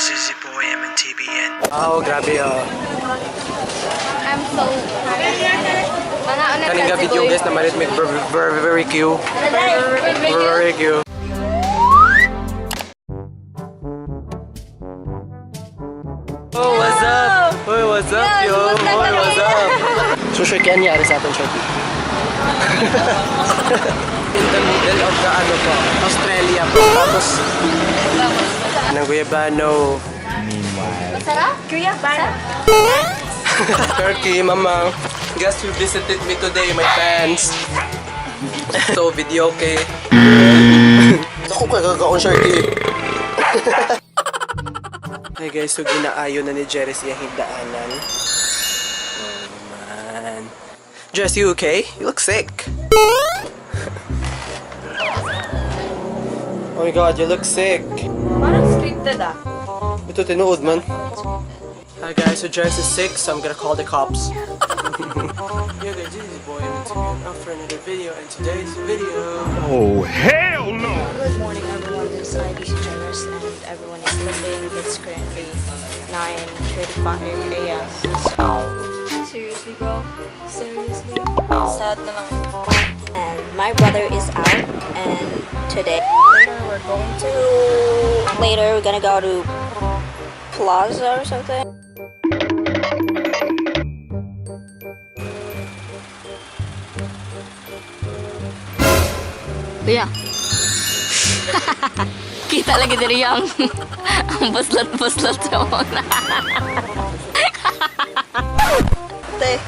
This is your boy MNTBN. Oh, grabe oh. I'm so mga una. Kaning ga video, guys, na malit make very very very cute. Very cute. Oh, what's up? Hoy, what's up, yo? Hoy, what's up? So, sure, kaya nangyari sa atin, Shorty? In the middle of the ano po, Australia po. Tapos, ng Guyabano. Masarap? Kuya, para. Turkey, mama. Guess who visited me today? My fans. So, video okay. Ako kay kakaon, Shorty. Hey guys, so ginaayo na ni Jerris iyang higdaanan. Oh man. Jess, you okay? You look sick. Oh my God, you look sick. Parang scripted ah. Ito tinuod man. Hi guys, so Jess is sick, so I'm gonna call the cops. Yeah guys, this is your boy MNTBN up for another video, and today's video. Oh, hell no! Good morning, everyone. This is Ivy Generous, and everyone is sleeping. It's currently 9:35 a.m. Seriously, bro? Seriously? Sad na lang. And my brother is out, and today later we're going to later we're gonna go to Plaza or something. Kuya. Kita lagi diri ang ang buslat-buslat sa mga. Te.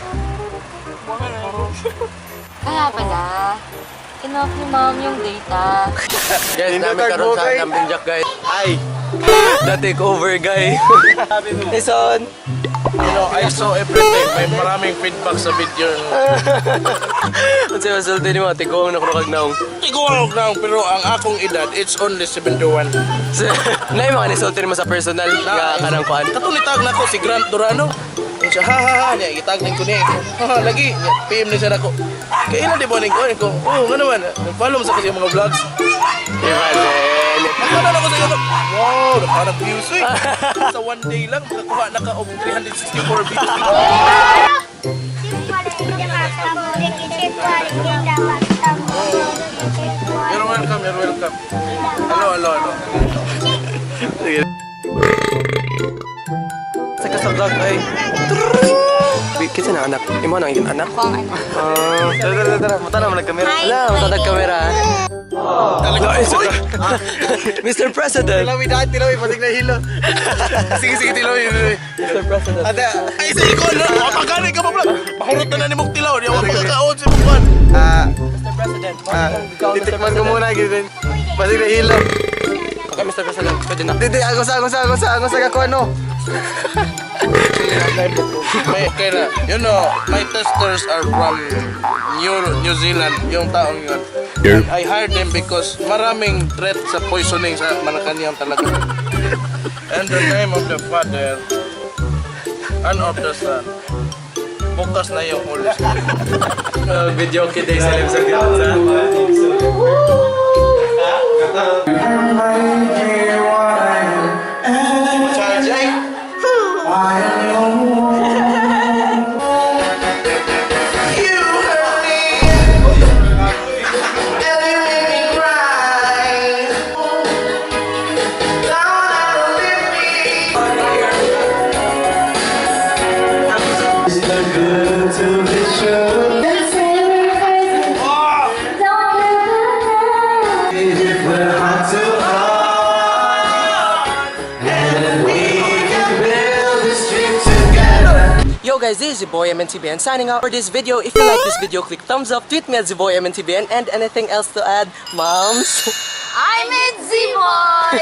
Kaya pala, in-off ni mom yung data. Guys, namin karon sa Jumping Jack, guys. Ay! The takeover guy. Ison! I saw everything. May maraming feedback sa video. Unsa masulti nimo? Tiguang na kuno kag naong. Tiguang na, pero ang akong edad, it's only 71. Nay mga nisulti nimo sa personal nga kanang kuan. Katong nitag na ako si Grant Durano. Yun siya, ha ha ha, niya, itag ko niya. Ha ha, lagi, niya, PM ni siya nako. Kailan di ba ning ko? Ko, oh, nga naman. Follow mo sa kasi yung mga vlogs. Imagine. Nagkana na ako sa iyo. Wow, nakahanap views eh. Sa one day lang, makakuha na ka og 364 views. You're welcome, you're welcome. Hello, hello, hello. Sa kasablag ay. Kinsa na anak? Imo nang iyong anak? Ako ang anak. Ah, tara tara tara, mata na mo nagkamera. Wala, mata nagkamera. Uy! Mr. President. Tilawi dahil, tilawi, patig na hilo. Sige, sige, tilawi. Tilawi. Mr. President. Ate, ay, sa ikon, no? Mapagani ka pa, vlog. Mahurot na na ni mong tilaw. Di ako pagkakaon sa mong kwan. Mr. President. Titikman ko muna, ganyan. Pasig na hilo. Okay, Mr. President, pwede na. Hindi, ako sa ako, ano. May, okay na. My testers are from New Zealand, yung taong yun. And I hired them because maraming threat sa poisoning sa Malacanang talaga. And the name of the Father and of the Son. Bukas na yung Holy Spirit. Video okay day sa live sa Granza. Charge ay! You hurt me, and you make me cry. Don't ever leave me. Yo guys, this is your boy MNTBN signing out for this video. If you like this video, click thumbs up, tweet me at ZBoyMNTBN, and anything else to add, moms? I'm in Z-Boy!